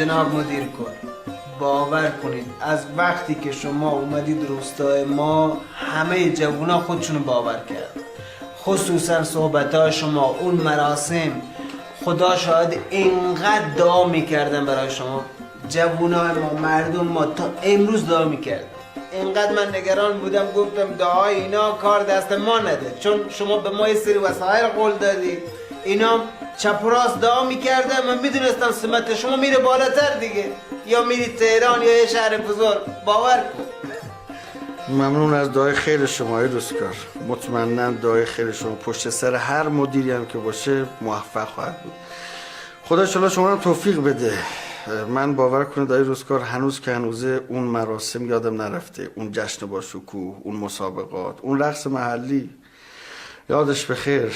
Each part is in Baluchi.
جناب مدیر کل، باور کنید، از وقتی که شما اومدید روستای ما، همهٔ جوونا خودشونو باور کرد، خصوصاً صحبت‌های شما، اون مراسم، خدا شاهد، اینقدر دعا می‌کردن برای شما، جوونای ما، مردم ما تا امروز دعا می‌کردن. اینقدر من نگران بودم، گفتم دعای اینا کار دست ما نده، چون شما به ما یه سری وسایل قول دادی، اینا چپ و راست دعا می‌کردن، من می‌دونستم سمت شما میره بالاتر دیگه، یا میری تهران یا یه شهر بزرگ، باور کن. ممنون از دعای خیر شما ای روزکار. مطمئناً دعای خیر شما پشت سر هر مدیری هم که باشه موفق خواهد بود. خدا انشالله شما رو توفیق بده. من، باور کنید آقای روزکار، هنوز که هنوزه اون مراسم یادم نرفته، اون جشن با شکوه، اون مسابقات، اون رقص محلی. یادش بخیر.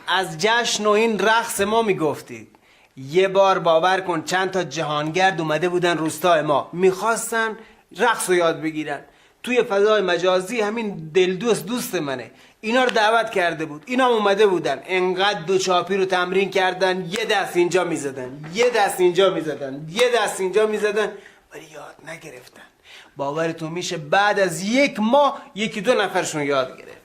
از جشن و این رقص ما می‌گفتید. یه بار باور کن چند تا جهانگرد اومده بودن روستای ما، می‌خواستن رقص رو یاد بگیرن. توی فضای مجازی همین دلدوست، دوست منه، اینا رو دعوت کرده بود، اینا هم اومده بودن، انقدر دو چاپی رو تمرین کردن، یه دست اینجا می‌زدن، یه دست اینجا می‌زدن، یه دست اینجا می‌زدن، ولی یاد نگرفتن. باورتون می‌شه بعد از یک ماه یکی دو نفرشون یاد گرفت.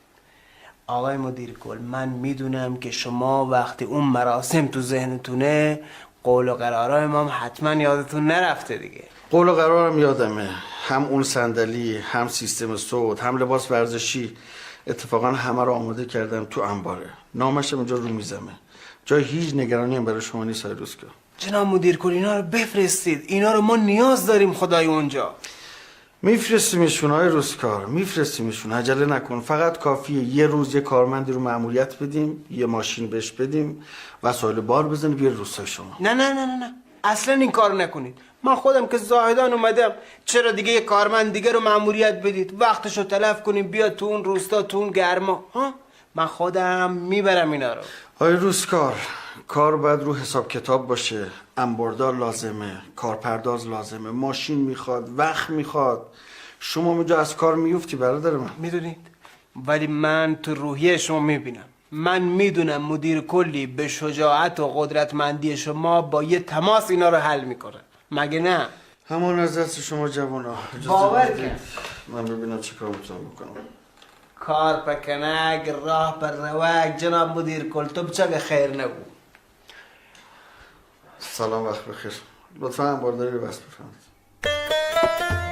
آقای مدیر کل، من می‌دونم که شما وقتی اون مراسم تو ذهنتونه، قول و قرارای ما هم حتماً یادتون نرفته دیگه. قول و قرارم یادمه، هم اون صندلی، هم سیستم صوت، هم لباس ورزشی. اتفاقاً همه رو آماده کردم تو انباره، نامشم اینجا رو میزمه. جای هیچ نگرانی هم برای شما نیست آقای روزکار. جناب مدیر کل، اینا رو بفرستید، اینا رو ما نیاز داریم خدای اونجا. می‌فرستیمشون آقای روزکار، می‌فرستیمشون، عجله نکن. فقط کافیه یه روز یه کارمندی رو مأموریت بدیم، یه ماشین بهش بدیم، وسایل بار بزنه بیاره روستای شما. نه، نه، نه، نه، نه. اصلاً این کار نکنید. من خودم که زاهدان اومدم، چرا دیگه یه کارمند دیگه رو مأموریت بدید؟ وقتشو تلف کنیم، بیا تو اون روستا، تو اون گرما، ها؟ من خودم می‌برم اینا رو. آقای روزکار، کار باید رو حساب کتاب باشه، انباردار لازمه، کارپرداز لازمه، ماشین می‌خواد، وقت می‌خواد. شما اونجا از کار میفتی برادر من. می‌دونید، ولی من تو روحیهٔ شما می‌بینم. من می‌دونم مدیر کلی به شجاعت و قدرتمندی شما با یه تماس اینا رو حل می‌کنه. مگه نه؟ همان از دست شما جوانا. اجازه باور بدید کن. من ببینم چه کار می‌تونم بکنم. کار په کنگ، راه په روگ، جناب مدیر کل، تو بچه که خیر نبو. سلام، وقت بخیر. لطفاً انبارداری رو بس بفرمایید.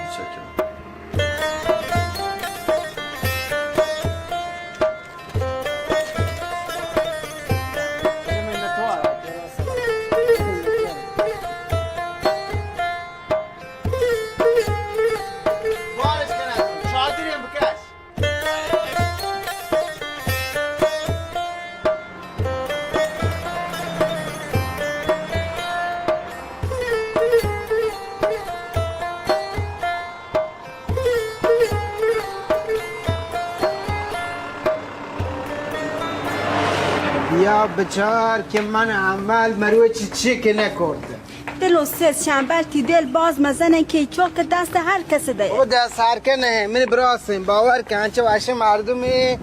متشکرم. بیا بچار که من عمل مروچی چی که نکرده. دل و سه شنبل تی دل باز مزنه که چوک دست هر کس ده. او دست هر که نه، من براسم، باور کن، چه وشه مردمی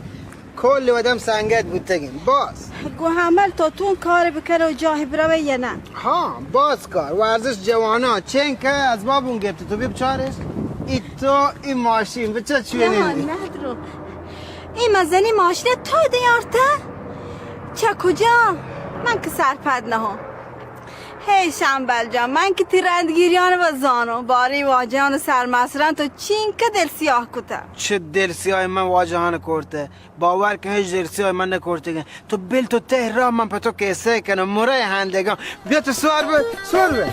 کل ودم سنگت بوتگین. باز. گو عمل تو تون کار بکن و جاه بروی یا نه؟ ها، باز کار. ورزش جوانا چین که از بابون گرفته، تو بیا بچارش. ای تو، ای ماشین، بچه چوی نه، نیدی؟ نه درو. ای مزنی ماشین تو دیارته؟ چه کجا؟ من که سرپد نهام. هی شنبل جان، من که تی رندگیریان و زانو، باری واجهان سرمسران تو چین که دل سیاه کته. چه دل سیاه من واجهان کرته؟ باور کن، هیچ دل سیاه من نکرتگن. تو بل تو ته راه، من په تو کیسه کنم، مره هندگان. بیا تو سوار به، سوار به.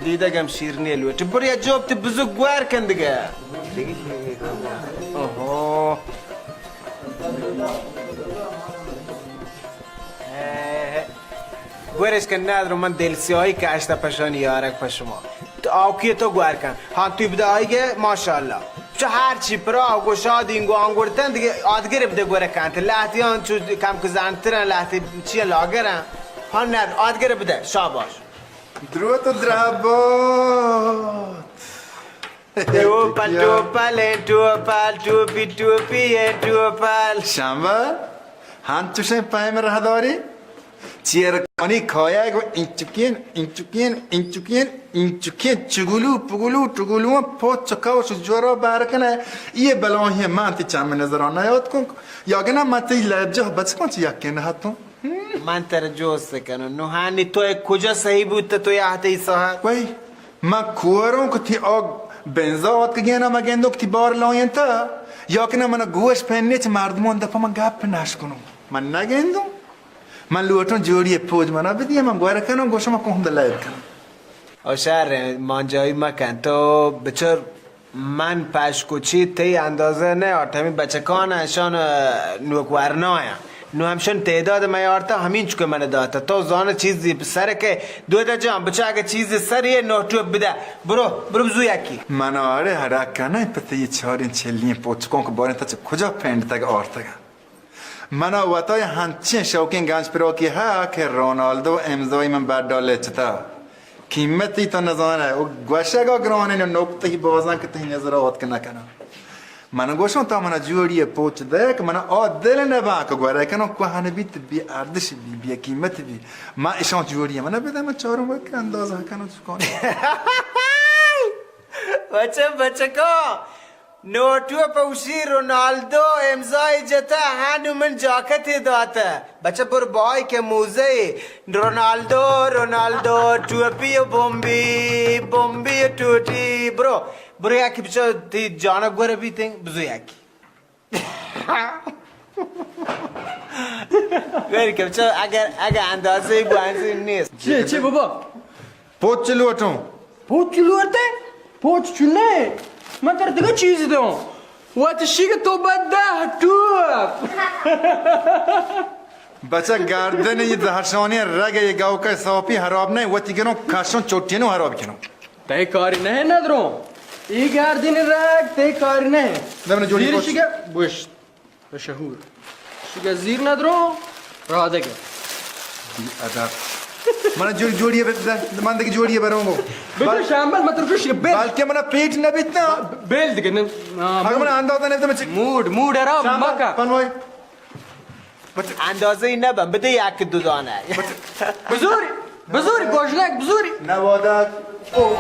دیدگم شیرنی لوٹ. برو یا جوب تی بزرگ گوار کن دگه. اوهو. گورش کن ندارم من دل سیاهی که اشتا پشانی یارک پشما. تو آوکی تو گوار کن. هان توی بده آیگه ماشاءالله. چه هر چی پرا گوشاد اینگو آنگورتن دیگه آدگر بده گوره کنت. لحتی آن چو کم که زنترن لحتی چیه لاگرن. هان ند آدگر بده شاباش. دروت و درهبات. ٹوپل ٹوپل ایں ٹوپل، ٹوپی ٹوپی ایں ٹوپل. شمبل، ہنچوشیں پیم رہداری؟ چیرکانی کایگ و انچکین، انچکین، انچکین، انچکین، چگلو، پگلو، ٹگلو، پوچ چکاوش جورا بار کنئے. یہ بلاہیں من تی چم نظران نیات کن. یا گنا من تی لیب جہ بچکان چی یکین نہتوں. من ترا جوست کنوں، نوہانی تو کجا صحیح بوت تو یا ہتے ساعت؟ وئی، من کوروں کہ تی آ بنزا آتکگین، من گندوں کہ تی بار لائینتا، یا کہ نہ من گوش پہ نیچ مردمان دپا من گپ نشکنوں. من نگندوں. من لوٹوں جوڑی پوج منا بدی، من گور کنوں، گوشم کہند لائب کنوں. او شر مانجائی مکن، تو بچر من پشکوچی تئی اندازہ نہ آرت، ہمیں بچکان اشان، اه، نوک ورنایاں. نو ہمشان تعداد میں آرتا، ہمینچ کہ من داتا. تو زانہ چیزی سر کہ دودہ جان، بچہ اگہ چیزی سر یہ نو ٹوپ بدہ. برو، برو بزو یکی. من آرے ہرا کنہ پہ تئی چاریں چلیں پوچکوں کہ باریں تا چہ کجا پینڈتگ آرتگ. منا وتا ہنچیں شوقیں گنج پراکی ہا کہ رونالدو امضای من بڈا لچتا. قیمتی تو نزانہ، او گوشگا گرانیں، نقطہی بازاں کہ تئی نظر آتک نکناں. من گوشوں تا منا جوڑی پوچ دے کہ منا آ دل نبا کہ گورے کنوں کوہن بیت، بی ارزش بی، بی قیمت بی. ما اشاں جوڑی منا بدے، من چاروں وقت اندازہ کنوں چکانی. بچہ، بچکا، نوٹو پہ اوشی رونالدو امضای جتہ، ہانو من جاکتے داتہ. بچہ بر بای کہ موزے، رونالدو، رونالدو، ٹوپی و بمبی، بمبی و ٹوٹی. برو، برو یکی بچہ تی جانک گورہ بیتیں، بزو یکی. ویل کہ بچہ اگر، اگر اندازے بوانزی نیست. چی، چی بابا؟ پوچ لوٹوں. پوچ لوٹے؟ پوچ چنے؟ من تر دگہ چیز دوں. وت شیگ تو بد دہ ٹوپ. بچہ گردن یہ زہرشانی رگ یہ گوکہ ساپی حراب نہیں، وتی گنوں کشوں چوٹینوں حراب کنوں. تئی کاری نہ ندروں. ای گردن رگ تئی کاری نہ. نہ، من جوڑی پوچ. شیگ بوشت. شہور. شگہ زیر ندرو، رادگہ. بی ادب. من جوڑ-، جوڑی بر-، من دیگه جوڑی بروں گو. بگو بل-، شامبل، من ترکش بل. بلکہ من پیٹ نہ بیتنا. بیل دیگه، نہ، نہ، اگر من اندازہ نہ بیتنا، من چی؟ موڈ، موڈ خراب شامبل، مکہ. پنوی. بچ-، اندازہ ہی نہ بن، بدے یک دو دانہ. بچ-، بزوری، بزوری، گوشنک، بزوری. نوادگ. او.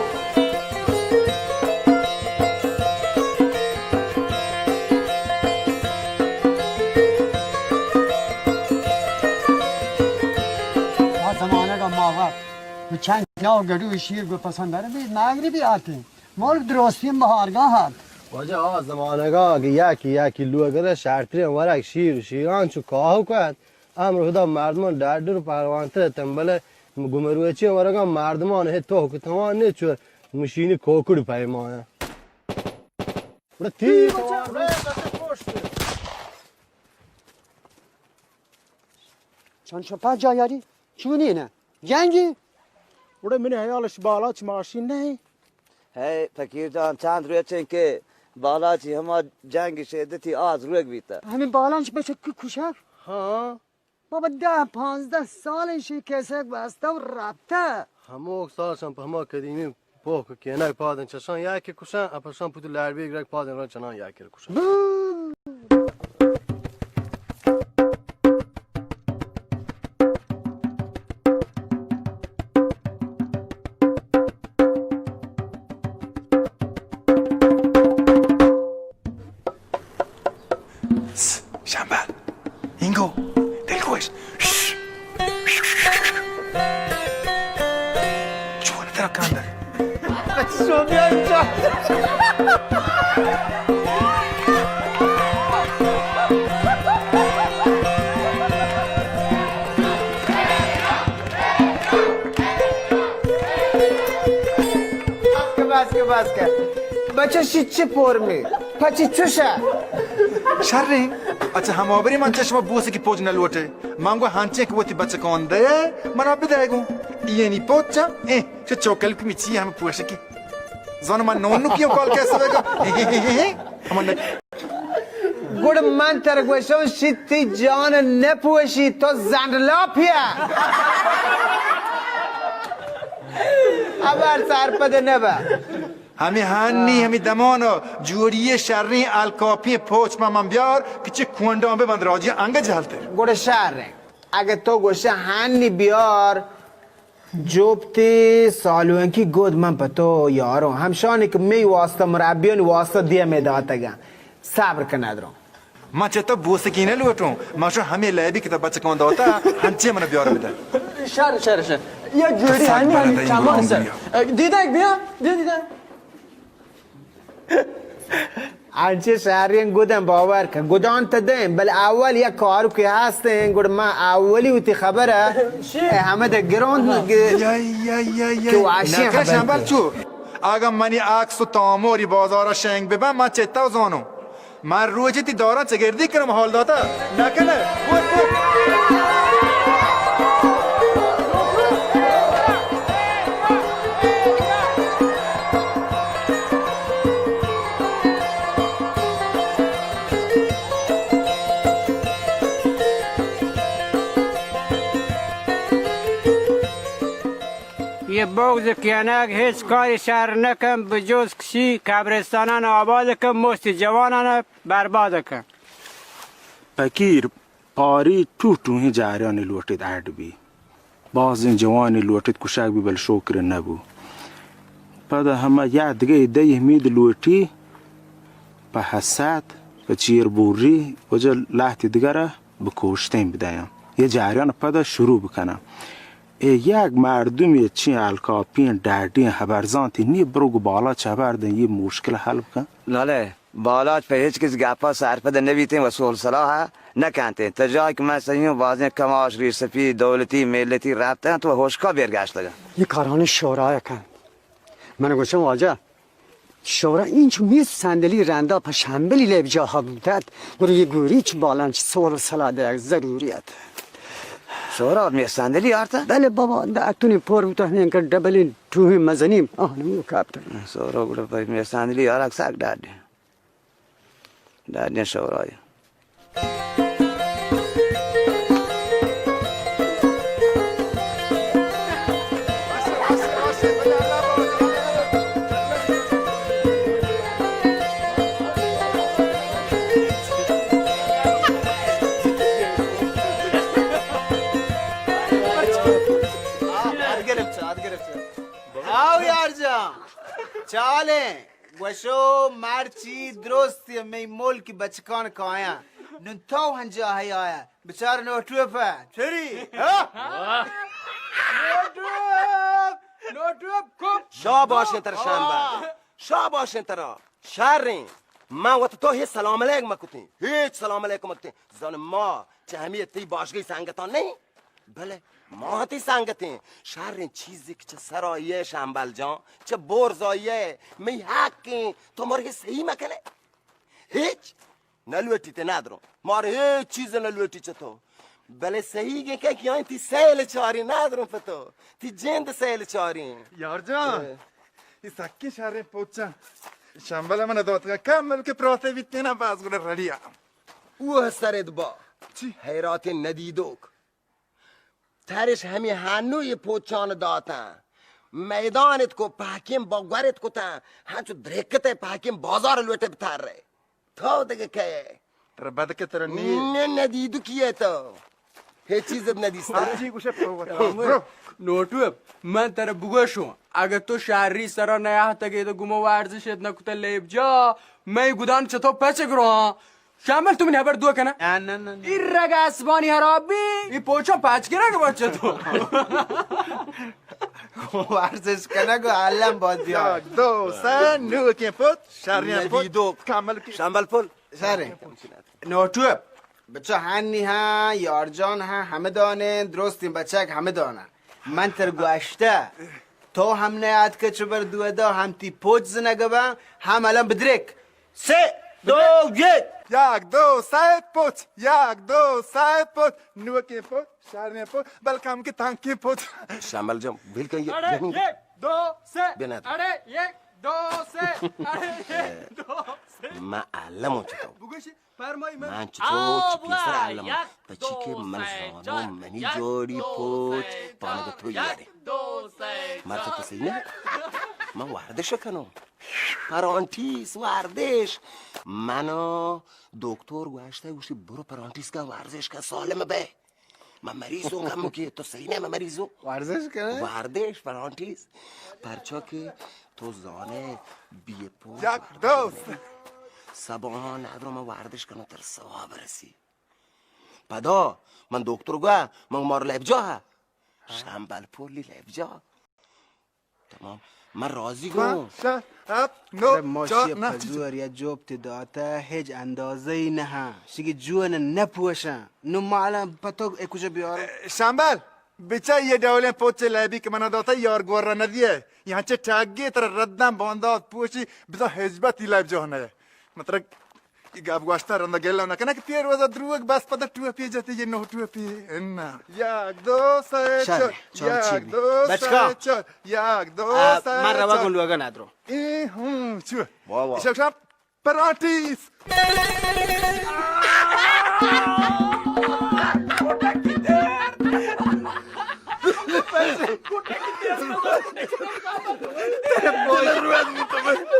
آ زمانگ ء ما وت چند جاہ گڈو شیر گو پسند دارے، بی ناگری بی آتے. ملک درستیں بہارگاہ ات. واجہ آ زمانگا کہ یکی یکی لوگ ء شرتریں ورگ شیر و شیران چو کاہو کت، امر خدا مردمان ڈاڈر و پہلوانتر اتن، بلے گمروچیں ورگاں مردمان ہے توک توان نے چو مشینی کوکڑ پیمایا. گڑا تی توان. چند شپا جا یاری؟ چونی نه؟ جنگی؟ گڑا منی حیالش بالاچ ماشین نہ انت. ہے فقیر جان، چند روچ انت کہ بالاچی ہما جنگ شدتی آز روگ بیتہ. ہمے بالاچ بچک کشگ؟ ہاں. بابا، دہ پانزدہ سال انت شی کسگ بستہ و رپتہ. ہموک سال شان پہ ہما قدیمی پوک کینگ پادن چشان یکی کشن، اپشان پوتو لڑ بیگ رگ پادن ران چنان یکی کشن. شمبل، اینگو، دلخوش. چون ترا کاندر؟ باز کن. بچہ شی چی پورمی؟ پچی چوشا؟ شریں. اچھا، ہما بری من چہ شما بوسکی پوچ نہ لوٹے. من گو ہنچیں کہ وتی بچکان دے، منا بدے گو. اینی پوچا، اے، چہ چوکل کمی چی ہم پوشکی. زانو من نون نو کیوں کال کیسے گا؟ ہم نہ گڑ من تر گوشوں، شی تی جان نہ پوشی، تو زنڈ لاپیا. ابر سرپد نہ با. ہمے ہانی، ہمے دمان جوڑی شریں الکاپی پوچ پہ من بیار کہ چہ کونڈاں بہ بند راجی انگہ جہلتر. گڑ شریں. اگہ تو گوشے ہانی بیار، جوپتی سالونکی گود من پہ تو یاروں. ہمشانی کہ می واسطہ مربیانی واسطہ دیمے داتگاں. صبر کن ندروں. من چہ تو بوسکی نہ لوٹوں. من شو ہمے لیبی کہ تو بچکاں داتا، ہنچے من بیار بدہ. شر، شر، شر. یا جوڑی ہنی، ہنی چمان سر. دیدگ بیا، بیا دیدگ. انچیں شریں گداں باور کن. گداں تہ دیں، بلے اول یک کارو کہ ہستیں، گڑ ما اولی وتی خبر اے ہمد گرون یا، یا، یا، یا. کہ واشی نکش خبر ہمبل کن. چو. اگاں منی عکس و تاموری بازارا شنگ ببن، من چہ تو زانوں. من روچی تی داراں چگردی کنم حال داتا. نکنه. بود، بود. یہ بغض کینگ ہچ کاری شر نکن، بجز کشی قبرستانان آباد کن، مشت جوانان برباد کن. پکیر پاری ٹوہ ٹوہیں جاریانی لوٹیت اڈ بی. بازیں جوانی لوٹیت کشگ بی، بل شوکر نبو. پدا ہما یا دگہ دئی امید لوٹی پہ حسد، پہ چیر بوری، وجہ لہتی دگرا بکوشتیں بدیاں. یہ جاریان پدا شروع بکناں. اے یک مردمی چین الکاپین ڈاڈین ہبر زانتی نی، برو گو بالاچ ہبر دیں، یہ مشکل حل بکن. نالے، بالاچ پہ ہچ کس گپا سرپد نبیتیں و سول صلاح نکنتیں. تا جای کہ من سہیوں بازیں کماش، ریش سپید، دولتی، ملتی رپتن تو ہوشکا بیرگشتگن. یہ کارانی شورا کن. من گوشم واجہ، شورا اینچو میز صندلی رندا پہ شمبلی لیب جاہا بوتت، گڑا یہ گوری چہ بالاچ سول صلاح دیگ ضروری ات. شورا میز صندلی آرتا؟ بلے بابا، دکتونی پر بوتا، ہمیں انکر ڈبلین ٹوہیں مزنی آنمو کپتا. شورا گڑا پہ میز صندلی آرگ سک ڈاڈی. ڈاڈی شورای. آو یار جان، چالیں. گوشو، مرچی درستی مئی ملک بچکان کایاں. نون تو ہنجا ہے آیا. بچار نوٹوپ چری؟ ہاں؟ نوٹوپ، نوٹوپ کپ. شاباش تر شمبل. شاباش ترا. شریں. من وت تو ہی سلام علیک مکتیں. ہیچ سلام علیک مکتیں. زن ما چہ ہمی تی باشگی سنگتان نہیں. بلے ما تئی سنگتیں. شریں چیزے کہ چہ سرا یے شمبل جان، چہ برزا یے، مئی حقیں، تو مرگی صحیح مکنے. ہچ نہ لوٹیت ندروں. مار ہچ چیز نہ لوٹی چہ تو. بلے صحیح گے کہ کیاں تی سیل چاری ندروں پہ تو. تی جند سیل چاری. یار جان، اے. یہ سکیں شریں پوچاں. شمبل من داتگا کم ملک پراتے بیتینا باز گڑا رڑیا. اوہ سرد با. چی؟ حیرات ندیدوک. ترش ہمے ہنو یہ پوچان داتاں. میدان ات کو پہکیں با گور ات کتاں. ہنچو درکت پہکیں بازار لوٹے بتر رہے. تو دگہ کئے؟ ترا بد کہ ترا نی. نہ، ندیدو کیے تو. ہیچ چیز ات ندیستا. ہر چی گوشے پروت. برو. نوٹو، من ترا بگوشوں، اگہ تو شہری سرا نیاہتگے تو گمو ورزش ات نکتہ لیب جا، مئی گدان چتو پچ گرو. شامل، تو منی ہبر دو کنہ؟ نہ، نہ، نہ، نہ. ای رگ اسبانی حراب بی، ای پوچا پچ گرگ بچہ تو. ورزش کنگ و علم بازی. یک، دو، سہ، نوکیں پت، شریں پت. ندیدو. کامل کی. شامل پل. شریں. نوٹو، بچہ ہنی ہاں، یارجان ہاں، ہمدانیں، درستیں بچک ہمداناں. من تر گوشتہ. تو ہم نیاد کہ چبر دو دا ہم تی پوچ زنگ با، ہم الان بدرک. سه، دو، یک. یک، دو، سه، پوچ. یک، دو، سه، پوچ. نوکیں پوچ، شریں پوچ، بلکم کہ تنکیں پوچ. شمبل جان، ویل کن. اڑے، یعنی یک، دو، سه. بیا ندر. اڑے، یک، دو، سه. اڑے، یک، دو، سه. من علمون چطور؟ بگوشی. من چطور چو پیسر علم، پچی کہ من زانو منی جوڑی پوچ پانگ تو یارے. مرد تو سی نه؟ من وردش کنو. پرانتیس، ورزش. منو دکتر گوشته، گوشتی برو پرانتیس کا، ورزش کا، سالم به. من مریضوں کم کی، تو صحیح نه، من مریضوں. ورزش کنه؟ ورزش، پرانتیس. پرچا که تو زانه بی پوچ یک ورزش دوست. نبی. سباها ندرو من ورزش کنو تر ثواب رسی. پدا من دکتر گوا، من مار لیبجا ها. شمبل پولی لیبجا. تمام. من راضی گوں. شش، هفت، نه، ارے ما چار، شی نه، چی، چی؟ پزور یا جوب تی داتا هیچ اندازه ای نه. شگی جون نپوشن. نو مالا پتو اکوجا بیارو. شمبل، بچا یه ڈولیں پوچ لیبی که منا داتا یار گور ندیه. یه هنچه ٹاگی تر ردن باندات پوشی، بزا هجبتی لیب جا نه. مطلب، ای گپ گوشتن رندا گلہ نکنه که پیر وزا دروگ بس پدا ٹوپی جتی، یه نو ٹوپی. انا. یک، دو، سه، شر، چار. چار چی یک، بی؟ دو، بچکا. سه، چار. یک، دو، آ، سه، من روا چار. گون لوگا ندرو. ای هم، چو؟ وا، وا. شب، شب، پرانتیس.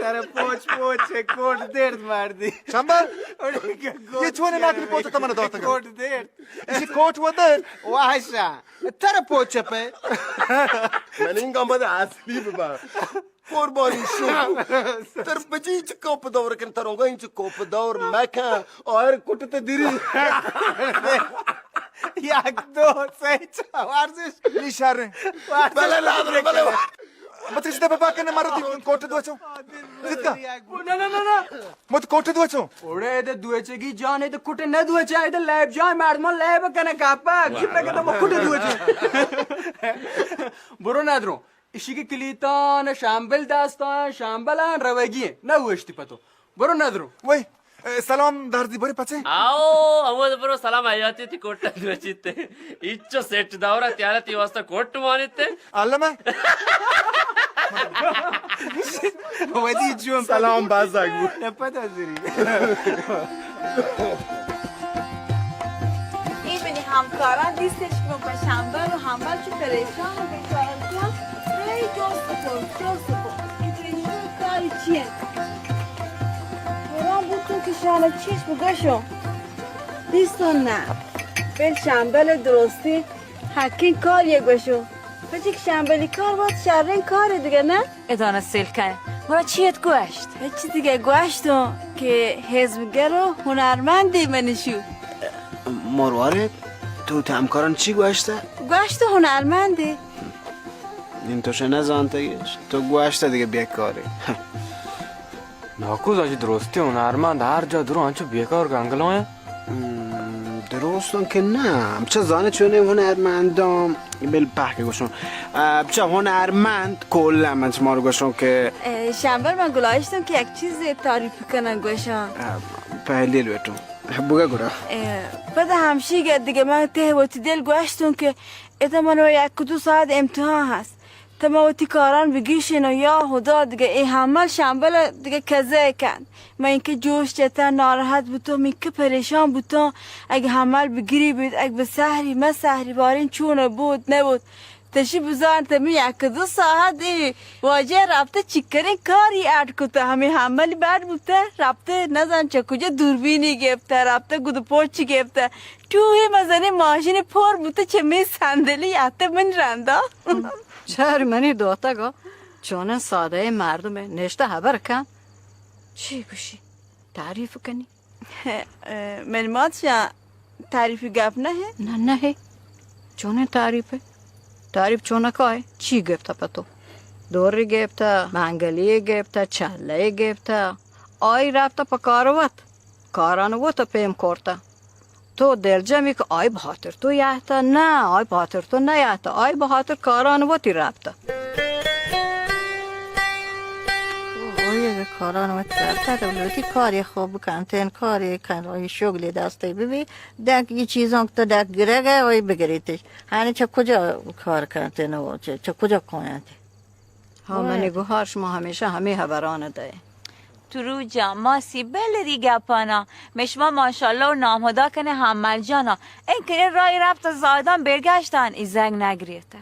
ترے پوچ، پوچ، کوٹ درد مردی. شمبل، اڑے که گوٹ یه چونه ناکری پوچ تو من داتگا. کوٹ درد. ایشی کوٹ و درد. واشا، ترے پوچ په. من این گام بده اصلی ببا. قربانی شو. تر بچی چه کوپ دور کن، ترونگا این چه کوپ دور مکن. آیر کٹت دیری. یک، دو، سه، چار، ورزش. نی شریں. ورزش. بله، لا، بله، بله. مت کشته پپا کنه مرا دی کوٹ دوچو. زیتکا. نه، نه، نه، نه. مت کوٹ دوچو. اوڑے ده دوچگی جان، ده کوٹ نه دوچه، ده لیب جان، مردمان لیب کنه کپا. کی پکه تو کوٹ دوچه. برو ندرو. ایشی که کلیتان شامبل داستان، شامبلان روگی نه وشتی پتو. برو ندرو. وای، اه، سلام درزی بری پچه؟ آو، همود برو سلام حیاتی تی کوٹ دوچیت. ایچو سیٹ دورا تیارا تی واسطه کوٹ مانیت. علمه. ودی جون سلام بازاگ بو. نه پتا زری. ای منی همکاران دیستش که من پشنبه رو همبر چو پریشان و بیچاره کن. ای جست کن، جست کن. ای پریشان کاری چیه؟ حیران بوتون که شانه چیش بگشم. دیستون نه. بل شنبل درستی حقین کاریه گوشو. پچک شنبلی کار وت شرین کار دیگه نه؟ ادانه سلکه. مرا چیت گوشت؟ هیچ دیگه گوشتم که حزبگر و هنرمندی منشو. مروارد، تو تی همکاران چی گوشته؟ گوشت هنرمندی. این تو چه نزانتگیش؟ تو گوشته دیگه بیکاری. ناکو زاجی درستی هنرمند هر جا درو انچو بیکار گنگلو ایں. ام، درستاں کہ نہ، چہ زانے چونیں ہنرمنداں، بل پہکے گوشوں. اه، چہ ہنرمند کلا من شما رو گوشوں کہ اه، شنبل من گلائشتوں کہ یک چیز تعریف کنن گوشاں. اه، پہلی لوٹوں. بگا گڑا. اه، پدا ہمشی گد دیگه من ته وتی دل گوشتوں کہ ادا من و یک دو ساعت امتحان هست. تہ ما وتی کاران بگیشین و یا خدا دگہ اے حمل شمبل دگہ کزہ کن. من اینکہ جوش جتہ، ناراحت بوتوں، من اینکہ پریشان بوتوں. اگہ حمل بگری بیت، اگہ بہ سحری، مہ سحری بارین چون بود نبود. تشی بزان تہ من یک دو ساعت اے واجہ رابطہ چکرین کاری اڈ کتہ، ہمیں حمل بڈ بوتہ، رابطہ نزان چہ کجا دوربینی گپتہ، رابطہ گد پوچی گپتہ. ٹوہی مزنی ماشینی پر بوتہ چہ می صندلی اتہ من رندا. شہر منی دوتگا چونیں سادہ مردمے نشتہ ہبر کن. چی گوشی؟ تعریف کنی؟ من مات شا تعریفی گپ نہ ہے؟ نہ، نہ ہے. چونیں تعریفے؟ تعریف چونکا ہے؟ چی گپتہ پہ تو؟ دوری گپتہ، منگلی گپتہ، چلے گپتہ. آئی رفتہ پہ کار وت. کاران وت پیم کرتہ. تو دلجمی کہ آئی بہاتر تو یہتہ؟ نہ، آئی بہاتر تو نیہتہ، آئی بہاتر کاران وتی رپتہ. کاران وت کرتہ، تو لوٹی کاری خوب بکنتین، کاری کن، آئی شغلی دستی ببی، دک ای چیزان که تو دک گرگه، آئی بگریتش. هنی چه کجا کار کنتین و چه، چه کجا کاینتی؟ ها، من گوهار شما همیشه همه خبران ده. ترو جان، ما سی بل دی گپانا. مشما ماشاءالله و نامهدا کنه حمل جانا. این کنه رای رفت زایدان برگشتن، ای زنگ نگریته.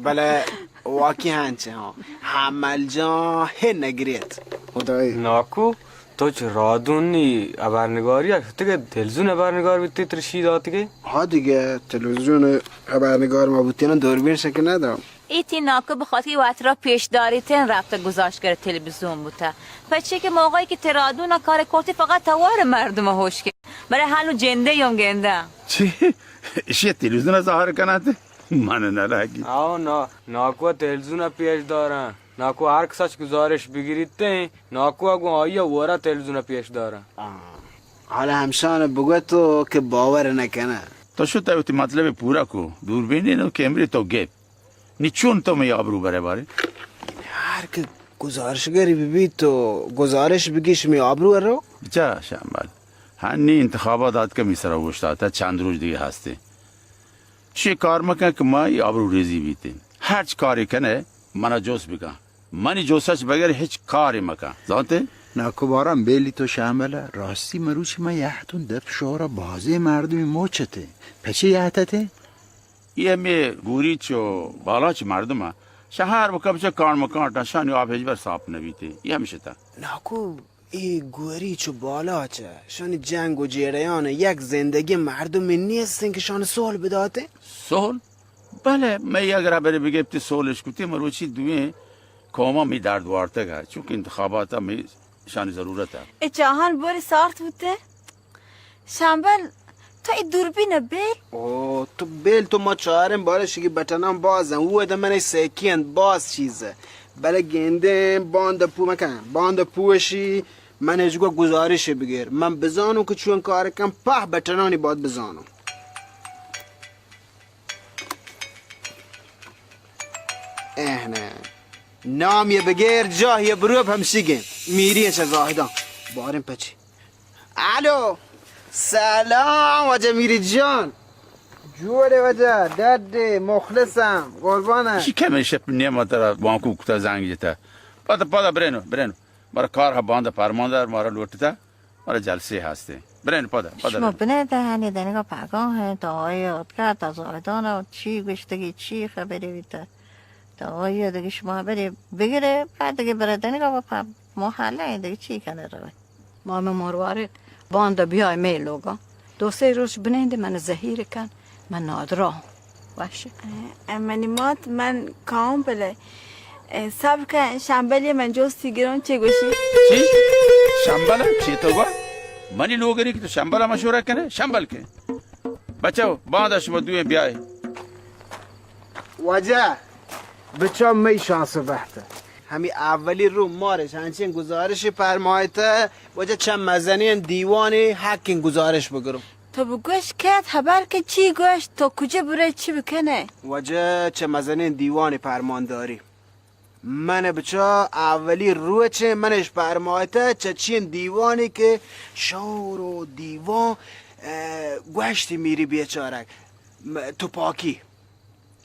بله، واقعی هنچه ها. حمل جان هی نگریت. خدایی. ناکو، تو چه رادونی خبرنگاری ها؟ تو که تلویزیون خبرنگار بیتی، ترشی داتی که؟ ها دیگه، تلویزیون خبرنگار ما بوتینا دوربین شکه ندام. ای تی ناکو به خاطر وطرا پیش داریتین رفته گذاشت کرد تلویزیون بوته. پچه که موقعی که ترادون کار کرتی فقط توار مردم هوش که. برای هنو جنده یم گنده. چی؟ اشی تلویزیون ظاهر کنات؟ من نلگی. آو نا، ناکو تلویزیون پیش دارن. ناکو هر کساش گزارش بگیریت، ناکو اگو آیا ورا تلویزیون پیش دارن. آه. حالا همشان بگو تو که باور نکنه. تو شو تا وتی مطلب پورا کو. دوربین و کیمری تو گپ. نی چون تو می آبرو برے بارے؟ هر که گزارشگری ببی تو گزارش بگیش می آبرو رو. بچا شمبل، هنی انتخابات آتکه می سرا اوشتاته، چند روز دیگه هسته. چی کار مکن که ما ای آبرو ریزی بیتین. هرچ کاری کنه، منا جوس بکن. منی جوسش بغیر هیچ کاری مکن. زانته؟ ناکو باران بیلی تو شمبل، راستی مروچی ما یهتون دپ شورا بازی مردمی موچته. پچه یهتته؟ ای همی گوریچ و بالاچ مردم ها. شهر بکم چه کان مکان ٹشانی آب هیچ بر صاف نبیتی. ای همیشه تا. ناکو، ای گوریچ و بالاچ، شانی جنگ و جیڑیان یک زندگی مردم نیستن که شان سول بداته؟ سول؟ بله، می اگر بره بگپتی سولش کتی، مروچی دوین قوما می درد وارتگه، چونکه انتخاباتا می شانی ضرورته. ای چاهان بوری سارت بوته؟ شمبل، تو ای دوربین بیل؟ او، تو بیل، تو ما چاریں بارش کی بٹنان بازن، او ادا من سیکین باز چیزه. بله گندیں، باند پو مکن، باند پوشی، من اجگو گزارش بگیر. من بزانو که چون کار کن، په بٹنانی باد بزانو. اهنه. نام یه بگیر، جاه یه بروب همشیگین. میری چه زاهدان. بارین پچی. الو. سلام واجه میری جان. جوڑے واجه، ڈڈے، مخلصم، قربانه. چی کمه شپ نیمه ترا بانکو کتا زنگ جتا. پدا، پدا برینو، برینو. مارا کار ها باندا پرماندار مارا لوٹتا. مارا جلسه هسته. برین پدا، پدا شما برین. بنه دهنی دنگا پگاه تا آیه آتکا تا زاهدان چی گوشتگی، چی خبری بیتا. تا آیه دیگه شما بری بگیره، بعد دیگه بره دنگا با پا محله دیگه چی کنه روی. ما همه مروارید باندا بیای می لوگا. دو سه روش بننده من زهیر کن، من نادرا. باشه. اه، منی مات، من کاوم پله. اه، صبر کن، شمبلی من جوستی گرون چه گوشی؟ چی؟ شمبل چی تو گو؟ منی لوگری که تو شمبل مشوره کنه؟ شمبل که. بچو، باندا شما دوئیں بیای. واجه، بچا می شانس و بحته. همی اولی رو مارش هنچین گزارش پرمایته، واجه چه مزنین دیوانی حقین گزارش بگرم. تو بگوش کت خبر که چی گوشت، تو کجا بره چی بکنه؟ واجه چه مزنین دیوانی پرمانداری. من بچا اولی روچ منش پرمایته چه چین دیوانی که شور و دیوان، اه، گوشتی میری بیچارک، م-، تپاکی.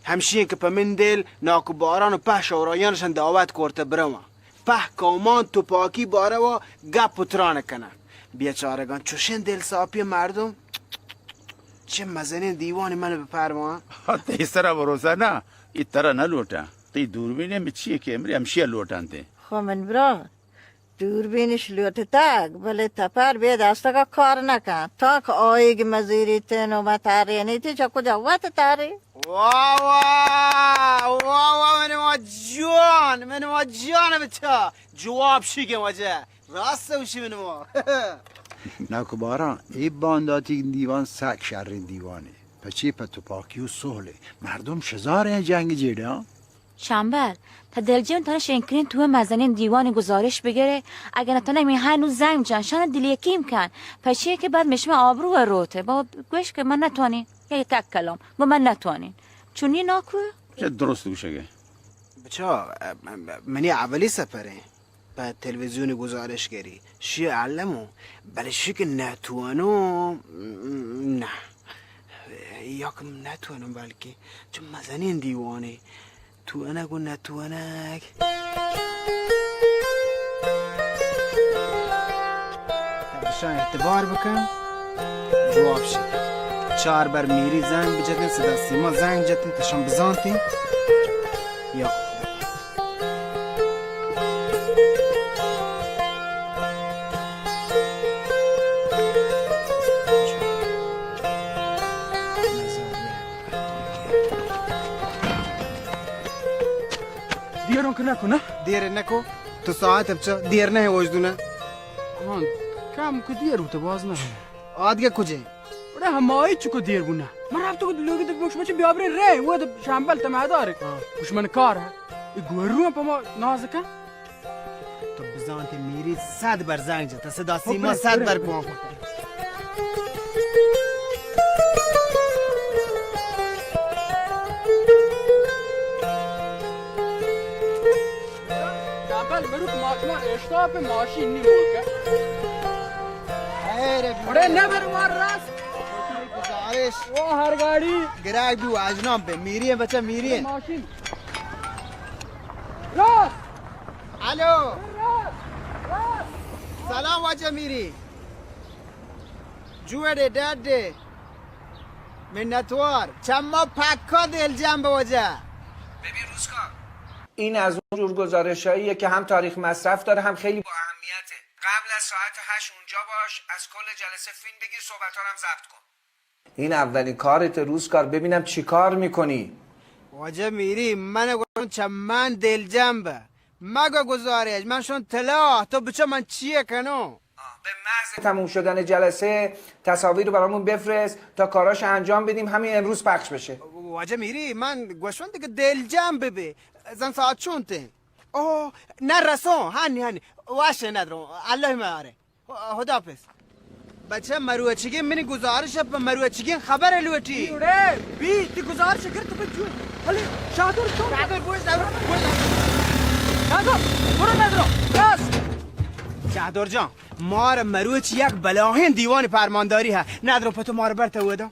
همشین که په من دل ناکو باران و په شورایانشان دعوت کرته بروان. په کامان تپاکی باره و گپ و تران کنن. بیچارگان چوشین دل صافی مردم. چه مزنین دیوانی من بپرمان. تی سرا بروسه نه، ای ترا نه لوٹن. تی دوربین می چیه که امری همشیه لوٹن تی. خو من برا، دوربینش لوٹتگ، بلے تپر بے دستگا کار نکن. تا که آیگ مزیریتن و مترینیتی چه کجا وت تری؟ واه واه، واه واه، من ما جوان، من ما جوان بچا. جواب شیگه واجه. راست گوشی من ما. ناکو باران، ای بانداتی دیوان سک شرین دیوانی. پچی په تپاکی و سهله. مردم شزاریں جنگ جیڑه، ها؟ شمبل، تا دلجم تنه شنکرین تو مزنین دیوانی گزارش بگره، اگه نتنه می هنو زنگ جان، شان دل یکیم کن. پچی که بعد مشمه آبرو روته. بابا گوش که من نتوانین. یا یک کلام. با من نتوانین. چونی ناکو؟ چه درست گوشگه. بچا، اه، منی اولی سفره. پہ تلویزیون گزارشگری. شی علمو، بلے شی کہ نتوانو، نہ. یک نتوانو، بلکہ چو مزنین دیوانے. توانگ و نتوانگ. بشان اعتبار بکن، جواب شی. چار بر میری زنگ بجتن، صدا سیما زنگ جتن، تشان بزانتیں. یا دیروں کہ نکو، نہ؟ دیر نکو. تو ساعت اب چا دیر نہ ہے وجدو نہ. ہاں، کم کو دیر ہوتا باز نہ ہے. آدگہ کجے؟ اڑے ہمائی چکو دیر بونا. من رب تو لوگی تو پوش مچے بیابرے رے، وہ تو شامبل تمہدار. ہاں. پوش من کار ہے. ای گورو پہ ما نازکا. تو بزانتے میری صد بر زنگ جتا، صدا سیما صد بر کون. شامبل مروک ماشما اشتاپ ماشین نی ملکا. خیر، بڑے نبر وار راست. گزارش. وہ ہر گاڑی. گراگ دو اجنام پہ میری ہیں بچہ، میری ہیں. ماشین. راست. الو. سلام واجہ میری. جوڑے ڈڈے. منتوار. چما پکا دلجم به واجہ. ببین روزگار. این از اون جور گزارشاییه که هم تاریخ مصرف داره، هم خیلی با اهمیته. قبل از ساعت هشت اونجا باش، از کل جلسه فیلم بگیر، صحبت‌ها رو هم ضبط کن. این اولین کارت روزگار، ببینم چی کار می‌کنی. واجہ میری، من گوشن چہ من دلجم بہ. مگو گزارش، من شون طلا، تو بچہ من چیه کنو؟ آه، به محض تموم شدن جلسه تصاویر رو برامون بفرست تا کاراش انجام بدیم، همین امروز پخش بشه. واجہ میری، من گوشن دیگه دلجم ببی. زن ساعت چون تے؟ اوه، نه رسون، هنی، هنی. واشه ندرو، الله ماره. خدا حافظ. بچہ مروچیگیں منی گزارش ء پہ مروچیگیں خبر ء لوٹی. بی، تی گزارش گر تو جو. ہلے، شاہدور تو. شاہدور گوش دارو، گوش دارو. شاہدور، برو ندرو. بس. شاہدور جان، مار مروچی یک بلاہیں دیوان پرمانداری ہے. ندرو پتو مار برتا ودا.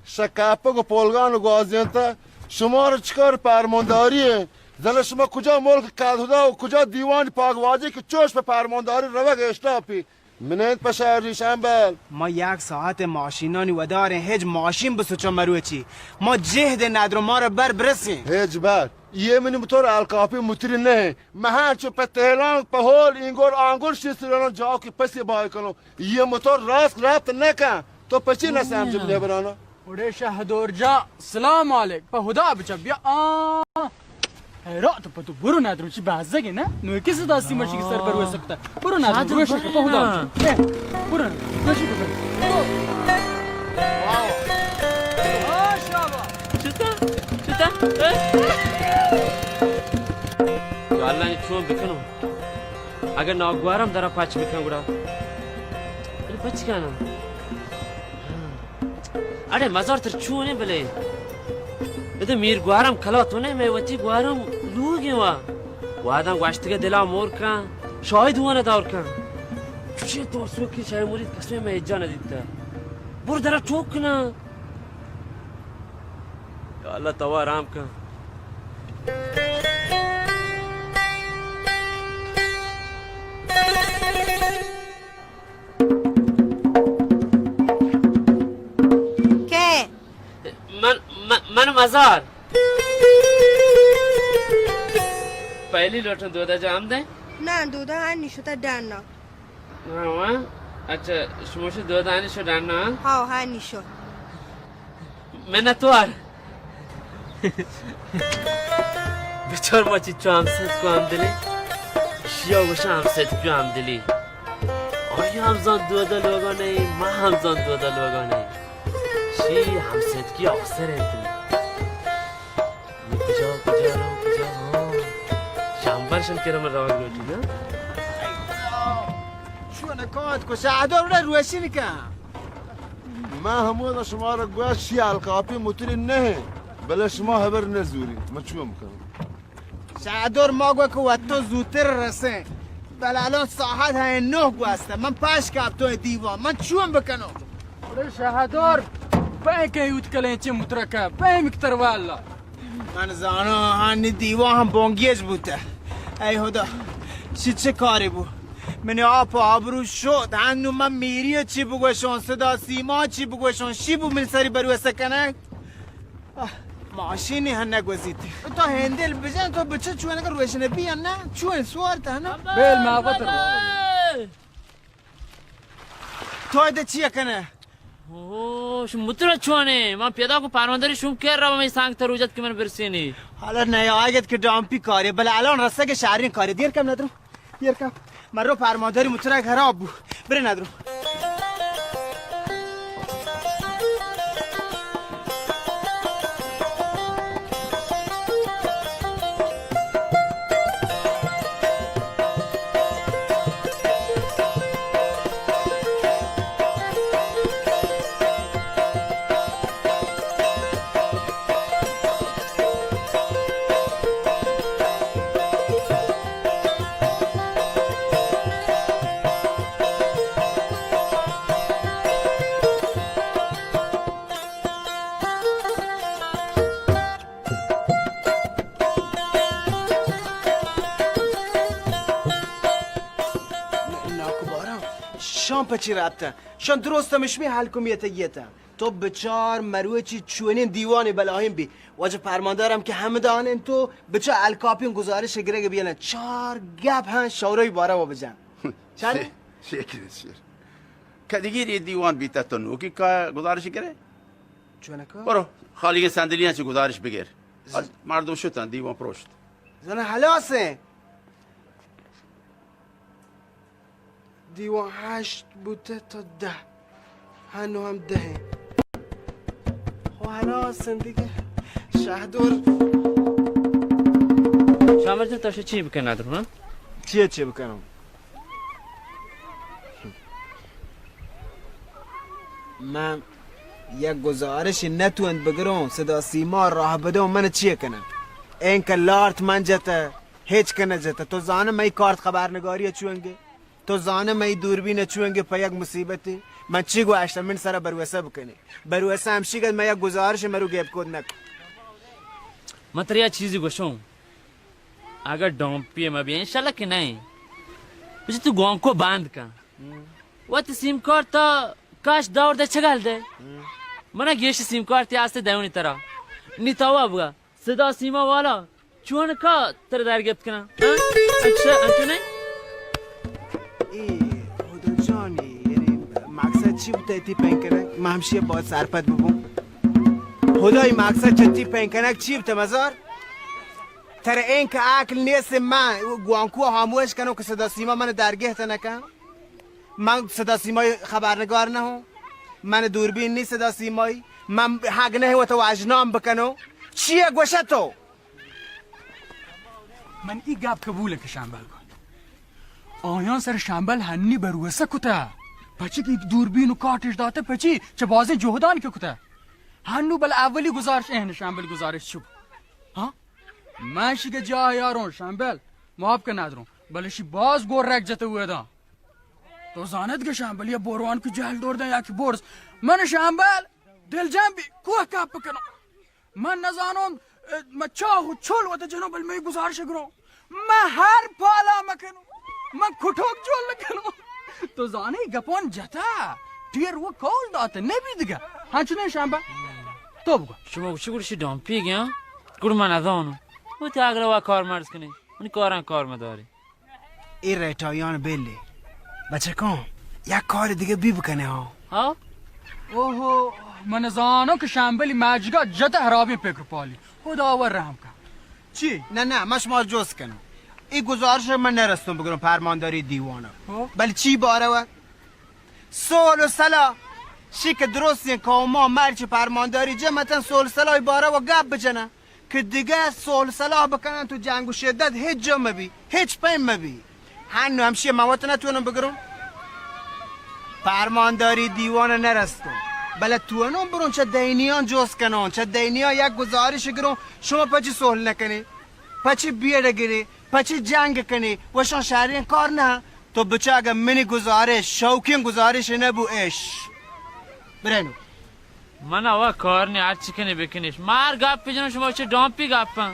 شکاپگ و پولگان و گوازینتا، شما را چکار پرمانداری ہے؟ زن شما کجا ملک کدخدا و کجا دیوان پاک واجه که چوش په پرمانداری روگ اشتاپی؟ منند پشار ریشان بل. ما یک ساعت ماشینانی وداریں، هیچ ماشین بسوچا مروچی. ما جهد ندرو، ما را بر برسیں. هیچ بر. یه منی موتور الکاپی موتری نه. مهان چو په تهران، په هول، اینگور، آنگور شیسترانو جاو کی پسی بای کنو. یه موتور راست رفت نکن. تو پچی نسمجم نبرانا؟ اڑے شہدور جان، سلام علیک. پہ ہدا بچا بیا. آ، حیرات پہ تو برو ندرو چی بازگے نا؟ نو کس داستی مشی کی سر بروے سکتا. برو ندرو، روشی پہ ہدا بچا. اے، برو ندرو، روشی پہ. برو. واو. آ، شابا. چتا؟ چتا؟ اے؟ یا اللہ، نی چون بکنو؟ اگر ناگوارم درا پچ بکن گڑا. بلے پچ کنم. اڑے مزار تر چون ہے بلے؟ ادا میر گوارم کلا تو نے، میں وتی گوارم لوگے وا. واداں گوشتگے دلا مور کن، شاہد وانا دور کن. چوشیں ترسوکی شاہ مرید قسم میں اجا نہ دیتا. بر درا ٹوک کنا. یا اللہ تو آرام کن. کئے؟ من، من، من مزار. پہلی لوٹن دودا جام دے؟ نہ، دودا ہاں نشتا ڈانا. ہاں، ہاں. اچھا، شما شو دودا ہاں نشو ڈانا؟ ہاں، ہاں نشو. منتوار. بچار ما چی چو ہمسد کو ہمدلی. شیا گوشن ہمسد کو ہمدلی. آیا ہم زان دودا لوگا نہیں، ما ہم زان دودا لوگا نہیں. شی ہمسد کی افسر ہیں تو. کجا، کجا رو، کجا؟ ہاں. شامبر شن کرم راگ لوٹی نا. چون کات کو شاہدور روشن کن. من ہمودا شما را گوشت شی الکاپی موتری نہ، بلے شما ہبر نہ زوری، من چون کنم؟ شہدور، ما گو کہ وت تو زوتر رسیں، بلے الان ساعت ہے نہ گوستہ، من پش کپتو دیوان، من چون بکنو؟ اڑے شہدور، پہن کہیں اوت کلیں چے مترکہ، پہن مکتر والا۔ من زاناں ہنی دیوان ہم بونگیج بوتہ۔ اے خدا، شی چہ کارے بو؟ منی آپ و آبرو شد، ہنو من میری چی بگوشون، صدا سیما چی بگوشون، شی بو من سری بروسہ کنگ؟ آہ، ماشینی ہنہ گوزیت۔ تو ہندل بجن، تو بچہ چونکہ روشن بی ہنہ، چون سوار تہ ہنہ۔ بیل ما وتر۔ تو ادا چی کنہ؟ اوہ، شو مترا چونے؟ من پیدا کو پرمانداری شوم کر رہا، میں سانگ تروجت کہ من برسینی۔ حالا نیا آگت کہ ڈامپی کاری، بلے الان رسہ کہ شہرین کاری، دیر کم ندرو۔ دیر کم۔ مرو پرمانداری مترا خراب بو۔ برے ندرو۔ ناکو باران، شان پچی رابطہ؟ شان درست ہمشمی حال کمیت یتا۔ تو بچار مروچی چونین دیوان بلاہیم بی۔ واجہ پرماندارم کہ ہمدان انت، تو بچار الکاپین گزارش گرگ بیانا۔ چار گپ ہن شورای بارہ و بجن۔ چارے؟ شے-، شکر شیر۔ کدیگیر یہ دیوان بیتا تو نوکی کا گزارش گرے؟ چونکا؟ برو، خالی صندلیاں چی گزارش بگر۔ ز- مردم شتن، دیوان پروشت۔ زنه حلاسه. دیوان هشت بوته تا ده. هنو هم ده. خو حلاسن دیگه. شهدور. شامل جان، تو چی بکن ندرو، ها؟ چیه چی بکنم؟ من یک گزارشی نتوانت بگروں، صدا سیما راہ بدوں، من چی کنم؟ اینکہ لارت من جتہ، ہچ کہ نہ جتہ۔ تو زانہ مئی کارت خبرنگاری چونگے؟ تو زانہ مئی دوربین چونگے پہ یک مصیبتے؟ من چی گوشتہ، من سرا بروسہ بکنے۔ بروسہ ہمشی گت من یک گزارش مرو گیب کود نک۔ من تریا چیزی گوشوں، اگر ڈومپی مبی، انشاءاللہ کہ نہیں، بچی تو گوانکو بند کن۔ وت سیم کارت ءَ کاش دور دے چگل دے۔ من ءَ گیش سیم کارتے آستے دیونی ترا۔ نی تو وا بگا۔ صدا سیما والا۔ چون کا ترا در گپت کناں؟ ہاں؟ اچھا، انچو نہیں؟ اے، ہدا جانی، یعنی مقصد چی بوتا تی پین کنگ؟ من ہمشی باید سرپد ببوں۔ ہدای مقصد چہ تی پین کنگ چی بوتا مزار؟ ترا اینکہ عقل نیست، من گوانکو ہاموش کنوں کہ صدا سیما من درگہت نکن۔ من صدا سیمای خبرنگار نہ ہوں۔ من دوربین نی صدا سیمای۔ من حق نہ وتا اجنام بکنوں۔ چیے گوشہ تو؟ من ای گپ قبول کہ شمبل گوت۔ آیان سر شمبل ہنی بروسہ کتا۔ پچی کہ دوربین و کاٹش داتا، پچی چہ بازیں جہدان کہ کتا۔ ہنو بل اولی گزارش اہن شمبل گزارش چو۔ ہاں؟ من شی کہ جاہ یاروں شمبل، معاف کن ندروں، بلے شی باز گور رگ جتہ اودا۔ تو زانت کہ شمبل یا بوروان کہ جہل دور دن یا کہ بورس۔ من شمبل دل جنبی کوہ کپ کنوں۔ من نزانوں، اه، من چاہ و چل وت جنوں بل مئی گزارش گروں۔ من ہر پالا مکنوں۔ من کٹوک جول کنوں۔ تو زانے گپان جتا۔ ٹیر و کول دات نبی دگہ۔ ہنچ نہیں شمبل۔ تو بگو۔ شما گوشی گوشی ڈامپی گیا۔ گڑ من نزانوں۔ وہ تی اگلا وا کار مرز کنی۔ منی کاراں کار مداری۔ اے ریٹایان بیلے۔ بچکاں، یک کار دگہ بی بکنے ہاں۔ ہاں؟ اوہو، من زانوں کہ شمبلی مجگا جتہ حرابیں پکر پالی۔ خداور رحم کن۔ چی؟ نہ، نہ، من شما جست کنوں۔ ای گزارش من نرستوں بگروں پرمانداری دیوان۔ ہو؟ بل چی بارہ و؟ سول و صلاح۔ شی کہ درستیں قوما مرچ پرمانداری جمعتن سول صلاح بارہ و گپ بجنن۔ کہ دگہ صلح صلاح بکنن تو جنگ و شدت ہچ جا مبی، ہچ پیم مبی۔ ہنو ہمشی من وت نتونم بگروں۔ پرمانداری دیوان نرستوں۔ بلے تونوں بروں چہ دینیان جست کنوں، چہ دینیان یک گزارش گروں، شما پچی صلح نکنی؟ پچی بیڑ گری، پچی جنگ کنی، وشان شریں کار نہ۔ تو بچا اگہ منی گزارش، شوقیں گزارش نہ بو اش۔ برینو۔ من اوا کار نی، ہر چی کنی بکنیش۔ مار گپ جنو، شما چہ ڈامپی گپن۔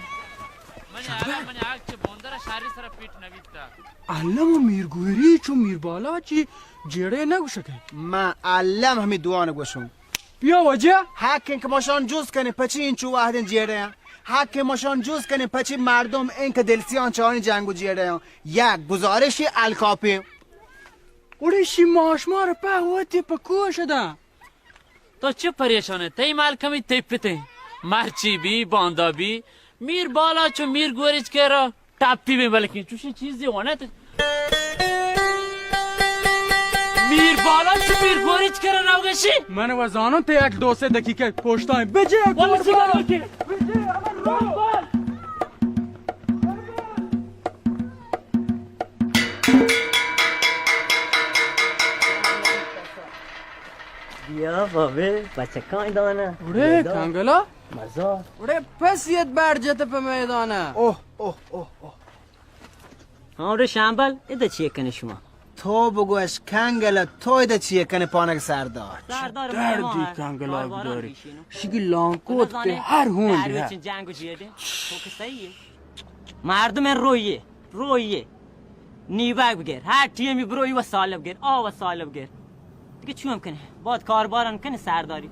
من الم من آگ چہ بندر شری سر پیٹ نویتا۔ الم و میر گوری چو میر بالا چی جیڑے نہ گوشکے۔ من الم ہمی دوان گوشوں۔ بیا واجہ۔ حق انت کہ ما شان جست کنیں پچی انچو وہدیں جیڑے ہیں۔ حق انت ما شان جست کنیں پچی مردم انت کہ دلسیان چانی جنگ و جیڑے ہیں۔ یک گزارشی الکاپی۔ اڑے شی ماشمار پہ ہوتی پہ کوش دا۔ تو چہ پریشان ئے؟ تئی مال کمی تئی پتیں۔ مرچی بی، باندا بی، میر بالا چو میر گوریچ کرا ٹاپی بی، بلکیں چوشیں چیزے وانت۔ میر بالا چو میر گوریچ کرا روگشی۔ من و زانوں تے یک دو سے دقیقہ پوشتائیں۔ بجے، بابا، چی کرو کہ؟ بجے، امر رو۔ بیا بابے، بچکاں دانا۔ اڑے میدان۔ کنگلا۔ مزار۔ اڑے پسیت بر جت پہ میدانا۔ اوہ، اوہ، اوہ، اوہ۔ ہاں، اڑے شامبل، ادا چیے کنے شما؟ تو بگوش کنگلا، تو ادا چیے کنے پانک سردار؟ سردار دردی مہمان کنگلا کاروباران بداری۔ پیشینو۔ شگی لانکوت نزانے، کہ ہر ہون ہر دیا۔ روچ جنگ و جیڑے۔ تو کہ صحیح ہے۔ مردم رویے، رویے۔ نیبگ بگر، ہر ٹیمی بروی و سالب گر، آ و سالب گر۔ دیگه چون کنه؟ باید کارباران کنه سرداری۔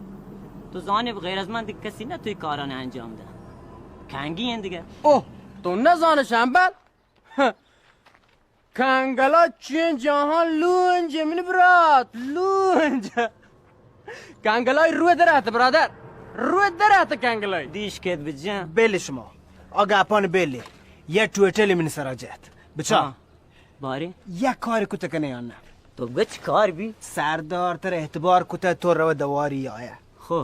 تو زانه غیر از من دیگه کسی نه توی کاران انجام ده۔ کنگی این دیگه۔ اوه، تو نزانه شنبل؟ کنگلا چین جهان لونج من برات، لونج۔ کنگلای روی درات برادر، روی درات کنگلای۔ دیش کت بجن۔ بل شما، آ گپان بلی، یه ٹویٹل من سرا جت۔ بچا۔ ہاں۔ بارے؟ یک کار کت کنے یا نہ؟ تو گچ کار بی؟ سردار تر اعتبار کت تو رو دواری آیا۔ خو۔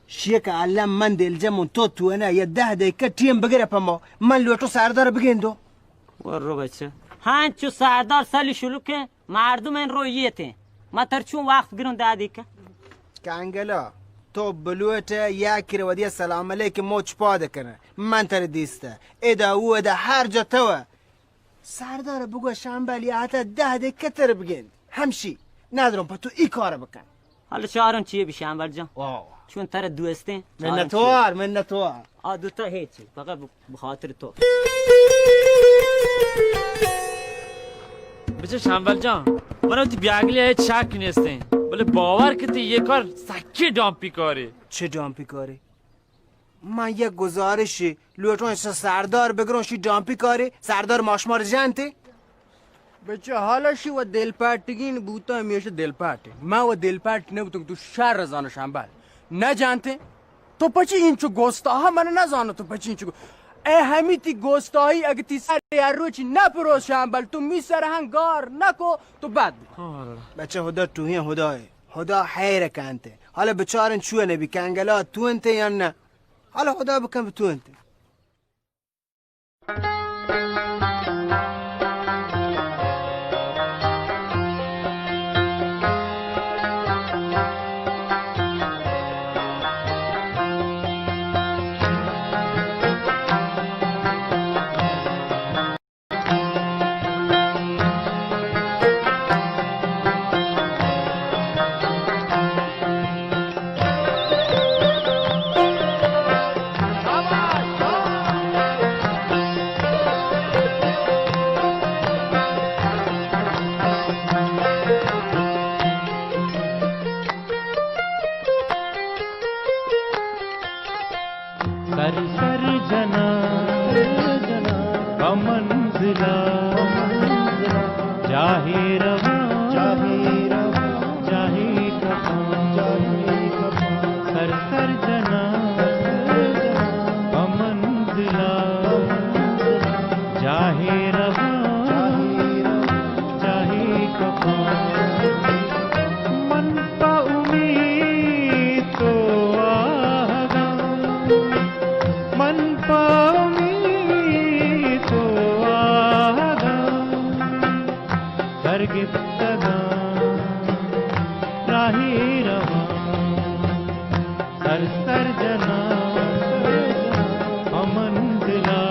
شیک عالم من دلجم تو تو نه یه ده دقیقه ٹیم بگیره پما۔ من لوٹو سردار بگیندو۔ ورو بچه۔ ہاں چو سردار سلی شلو که مردم این رو یه ته۔ ما تر چون وقت گرون ده دقیقه؟ کنگلا، تو بلوٹ یکی رو ودی سلام علیک موچ پاد کنه۔ من تر دیسته۔ ادا او ادا هر جا تو۔ سردار بگو شنبل یا حتی ده دقیقه تر بگند۔ همشی۔ ندارم پا تو ای کار بکن۔ حالا چارم چیه بی شنبل جان؟ آه۔ چون تر دوستیں۔ منتوار، منتوار۔ آ دوتا هیچی۔ فقط ب-، بخاطر تو۔ بچه شنبل جان، من وتی بیاگلی هیچ شک نیستیں۔ بلے باور کتی یہ کار سکی ڈامپی کاری۔ چه ڈامپی کاری؟ من یک گزارشی لوٹوں، ایشا سردار بگروں، شی ڈامپی کاری، سردار ماشمار جنتی۔ بچہ حالا شی و دلپٹگین بوتا، ہمیشہ دلپٹ۔ من و دلپٹ نبوتوں، تو شر زانو شنبل۔ نہ جانتے؟ تو پچی انچو گوستاہا، من نہ زانو تو پچی انچو گو-، اے ہمی تی گوستاہی اگہ تی سر ہر روچی نہ پروس شنبل، تو می سر ہنگار نہ کو، تو بد بی۔ بچہ خدا ٹوہیں خدائے۔ خدا حیر کنت۔ حالا بچارن چو نبی کنگلا تو انت یا نہ؟ حالا خدا بکن تو انت۔ سر سر جناں پہ منزلا، جاہے رواں، جاہے کپاں، سر سر جناں پہ منزلا، جاہے رواں، جاہے کپاں۔ من پہ امید تو آہگاں، من پہ امید تو آہگاں، در گپتگاں راہے رواں، سر سر جناں پہ منزلا۔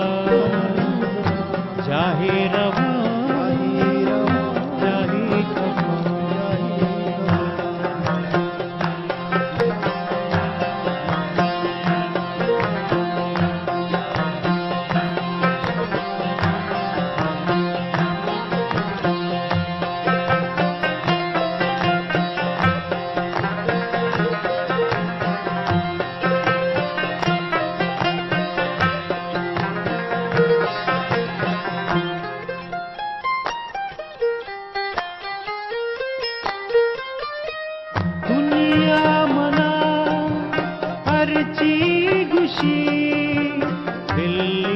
چی گوشی، دل